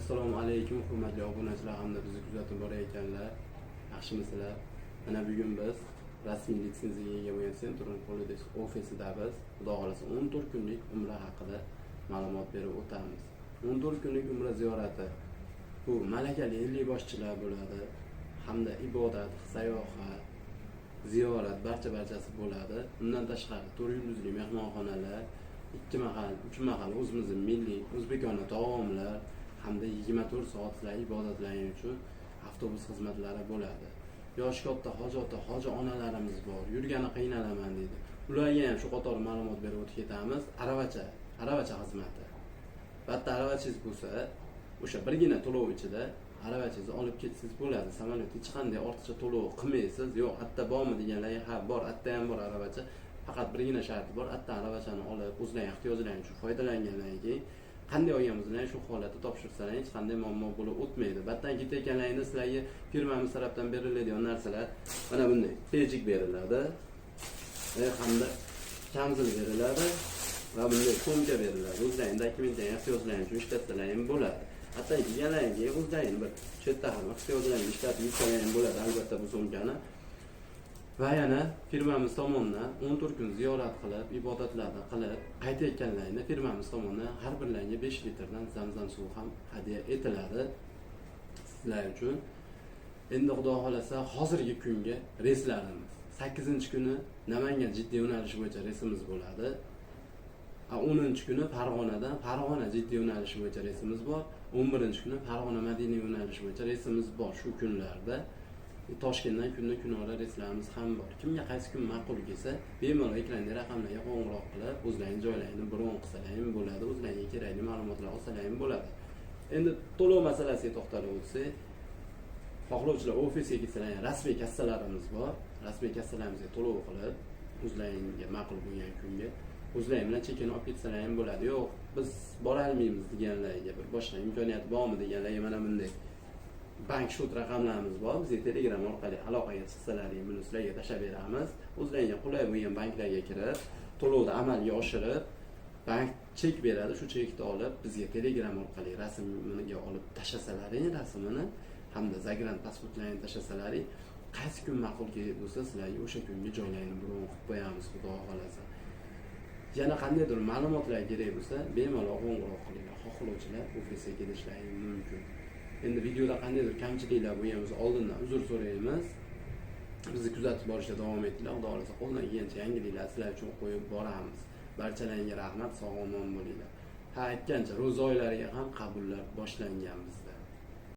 Assalomu alaykum, hurmatli obunachilar hamda bizni kuzatib borayotganlar. Yaxshimisizlar? Mana bugun biz rasmiy litsenziyaga ega bo'lgan Centrum Holidays ofisidamiz. Xudo xohlasa, 14 kunlik umra haqida ma'lumot berib o'tamiz. 14 kunlik umra ziyorati bu malakali ellikboshchilar bo'ladi hamda ibodat, sayohat, ziyorat barcha barchasi bo'ladi. Undan tashqari 4 yulduzli mehmonxonalar, ikki mahal, uch mahal o'zimizni milliy o'zbekona taomlar hamda 24 soat sizlar ibodatlaring uchun avtobus xizmatlari bo'ladi. Yoshi katta hoji ota, hoji onalarimiz bor, yurgani qiynalaman deydi. Ularga ham shu qator ma'lumot berib o'tib ketamiz. Aravacha xizmati. Bitta aravachangiz bo'lsa, o'sha birgina to'lov ichida aravachangizni olib ketsangiz bo'ladi. Samolyot hech qanday ortiqcha to'lov qilmaysiz. Yo'q, hatta bormi deganlarga, ha, bor, atta ham bor aravacha. Faqat birgina sharti bor, atta aravachani olib, o'zlaring ehtiyojlaring uchun foydalangandan keyin qanday olgan bo'lsalar shu holatda topshirsalar hech qanday muammo bo'lib o'tmaydi. Battan ketayotganlaringda sizlarga firmamiz tarafdan beriladigan narsalar mana bunday pejik beriladi. Hamda kamzil beriladi va bunday sumka beriladi. O'zlaring dokumentlaring, ehtiyojlaring uchun ishlatsalar ham bo'ladi. Hatto kelganlaringdan keyin o'zlaring bir chetda ham ehtiyojlaringni ishlatib yursalar ham bo'ladi albatta bu sumkani. Va yana firmamiz tomonidan 14 kun ziyorat qilib, ibodatlarni qilib, qaytayotganlaringda firmamiz tomonidan har birlariga 5 litrdan zamzam suvi ham hadya etiladi sizlar uchun. Endi Xudo xohlasa, hozirgi kungi reyslarimiz 8-kuni Namangan Jidda yo'nalishi bo'yicha reysimiz bo'ladi. 10-kuni Farg'onadan Farg'ona Jidda yo'nalishi bo'yicha reysimiz bor. 11-kuni Farg'ona Madina yo'nalishi bo'yicha reysimiz bor shu kunlarda. Toshkentdan kundan kunora reyslarimiz ham bor. Kimga qaysi kun ma'qul kelsa, bemalol ekrandagi raqamlarga qo'ng'iroq qilib, o'zlaring joylaringni bron qilsalar ham bo'ladi, o'zlaringga kerakli ma'lumotlar olsalar ham bo'ladi. Endi to'lov masalasiga to'xtalib o'tsak, xohlovchilar ofisga kelsalar, rasmiy kassalarimiz bor. Rasmiy kassalarimizga to'lov qilib, o'zlaringga ma'qul bo'lgan kunga o'zlaring bilan chekini olib ketsalar ham bo'ladi. Yo'q, biz borolmaymiz deganlarga, bir boshqa imkoniyat bormi deganlarga mana bunday bank счёт raqamlarimiz bor. Bizga Telegram orqali aloqaga chiqsalaring, buni sizlarga tashlab beramiz. O'zlaringga qulay bo'lgan banklarga kirib, to'lovni amalga oshirib, bank chek beradi. Shu chekni olib, bizga Telegram orqali rasmini olib tashlasalaring, rasmini hamda загран pasportlarini tashlasalaring, qaysi kun ma'qul bo'lsa, sizlarga o'sha kunga joylarini bron qilib qo'yamiz, Xudo xohlasa. Yana qandaydir ma'lumotlar kerak bo'lsa, bemalol qo'ng'iroq qilinglar. Xohlovchilar ofisga kelishlari mumkin. Endi videoda qandaydir kamchiliklar bo'lgan bo'lsa, oldindan uzr so'raymiz. Bizni kuzatib borishda davom etinglar. Xudo xohlasa, qo'ldan kelgancha yangiliklar sizlar uchun qo'yib boramiz. Barchalaringga rahmat, sog' omon bo'linglar. Ha, aytgancha, ro'za oylariga ham qabullar boshlangan bizda.